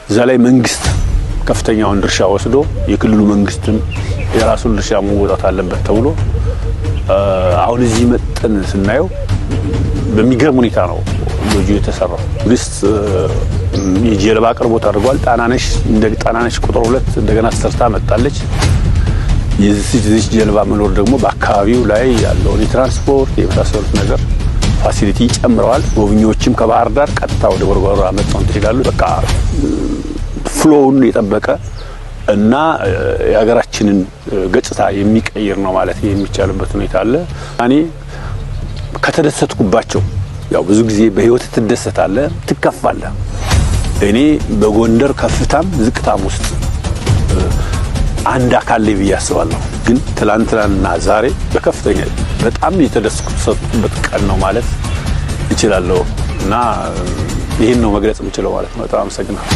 እዛ ላይ መንግስት ከፍተኛውን ድርሻ ወስዶ የክልሉ መንግስትም የራሱን ድርሻ መወጣት አለበት ተብሎ አሁን እዚህ መጠን ስናየው በሚገርም ሁኔታ ነው ሎጁ የተሰራው። መንግስት የጀልባ አቅርቦት አድርጓል። ጣናነሽ እንደ ጣናነሽ ቁጥር 2 እንደገና ተሰርታ መጣለች። የዚች ጀልባ መኖር ደግሞ በአካባቢው ላይ ያለውን የትራንስፖርት የመሳሰሉት ነገር facility ጨምረዋል። ጎብኚዎችም ከባህር ዳር ቀጥታ ወደ ጎርጎራ መጥተው እንትን ይላሉ። በቃ flow ውን የጠበቀ እና የሀገራችንን ገጽታ የሚቀይር ነው ማለት የሚቻልበት ሁኔታ አለ። እኔ ከተደሰትኩባቸው፣ ያው ብዙ ጊዜ በህይወት ትደሰታለህ፣ ትከፋለህ። እኔ በጎንደር ከፍታም ዝቅታም ውስጥ አንድ አካል ላይ ብዬ አስባለሁ። ግን ትላንትናና ዛሬ በከፍተኛ በጣም የተደሰትኩበት ቀን ነው ማለት እችላለሁ እና ይህን ነው መግለጽ የምችለው ማለት ነው። በጣም አመሰግናለሁ።